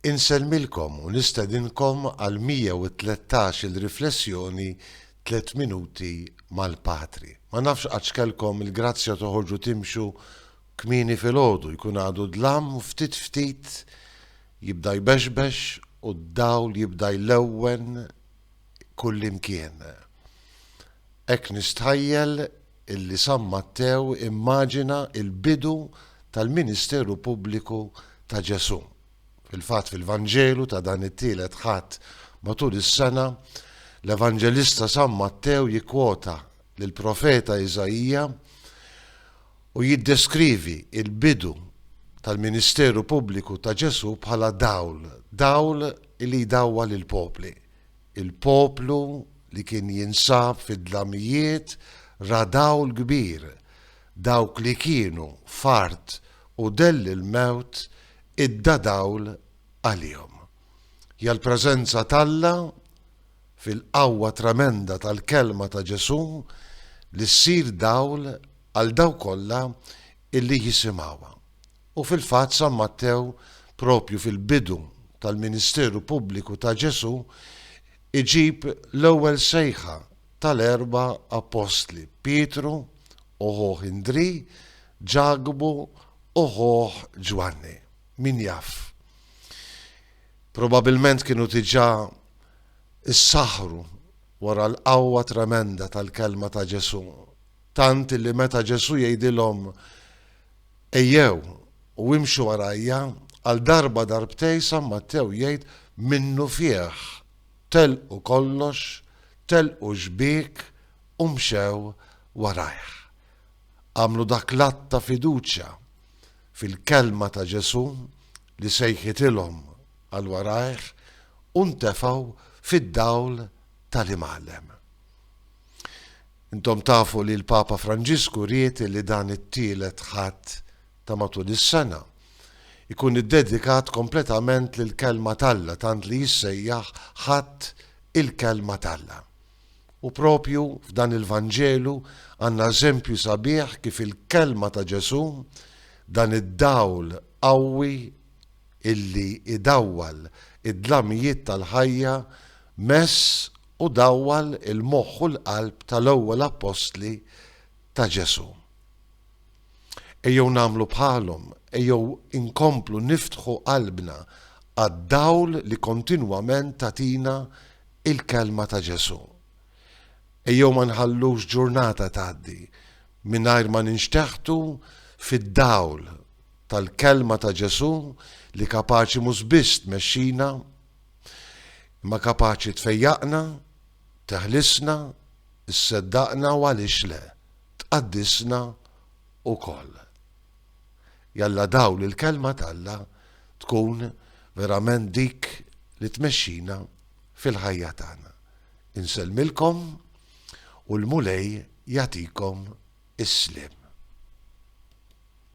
Insellmilkom u nistedinkom għal 113 il-riflessjoni Tliet Minuti mal-Patri. Ma nafx qattx kellkom il-grazzja toħorġu timxu kmieni filgħodu, jkun għadu dlam u ftit ftit jibda jbexbex u d-dawl jibda jlewwen kullimkien. Hekk nistħajjel illi San Mattew immaġina l-bidu tal-ministeru pubbliku ta' Ġesù. Fil-fatt fil-Vanġelu ta' dan it-tielet Ħadd matul is-sena, l-Evanġelista San Mattew jikkwota lill-profeta Iżaija u jiddeskrivi l-bidu tal-ministeru pubbliku ta' Ġesù bħala dawl, dawl li jdawwal il-popli. Il-poplu li kien jinsab fid-dlamijiet ra dawl kbir, dawk li kienu f'art u dell il-mewt idda dawl għalihom. Hija l-preżenza t'Alla fil-qawwa tremenda tal-kelma ta' Ġesù li ssir dawl għal dawk kollha illi jisimgħuha. U fil-fatt San Mattew propju fil-bidu tal-ministeru pubbliku ta' Ġesù iġib l-ewwel sejħa tal-erba' appostli, Pietru u ħuh Indrì, Ġakbu u ħuh Ġwanni. Min jaf? Probabilment kienu diġà ssaħħru wara l-qawwa tremenda tal-kelma ta' Ġesù, tant li meta Ġesù jgħidilhom Ejjew u imxu warajja, għal darba darbtejn San Mattew jgħid minnufih telqu kollox, telqu x-xbiek u mxew warajh. Għamlu dak l-att ta' fiduċja fil-kelma ta' Ġesù li sejħitilhom għal warajh u ntefgħu fid-dawl tal-Imgħallem. Intom tafu li l-Papa Franġisku ried li dan it-tielet Ħadd ta' matul is-sena jkun iddedikat kompletament lill-Kelma t'Alla tant li jissejjaħ Ħadd il-Kelma t'Alla. U propju f'dan il-Vanġelu għandna eżempju sabiħ kif il-Kelma ta' Ġesù, dan id-dawl qawwi illi idawwal id-dlamijiet tal-ħajja, mess u dawwal il-moħħ u l-qalb tal-ewwel appostli ta' Ġesù. Ejjew nagħmlu bħalhom, ejjew inkomplu niftħu qalbna għad-dawl li kontinwament tagħtina il-kelma ta' Ġesù. Ejjew ma nħallux ġurnata tgħaddi mingħajr ma ninxteħtu fid-dawl tal-kelma ta' Ġesù li kapaċi mhux biss tmexxina, imma kapaċi tfejjaqna, teħlisna, isseddaqna u għaliex le, tqaddisna wkoll. Jalla dawl il-kelma t'Alla tkun verament dik li tmexxina fil-ħajja tagħna. Insellmilkom u l-Mulej jagħtikom is-sliem.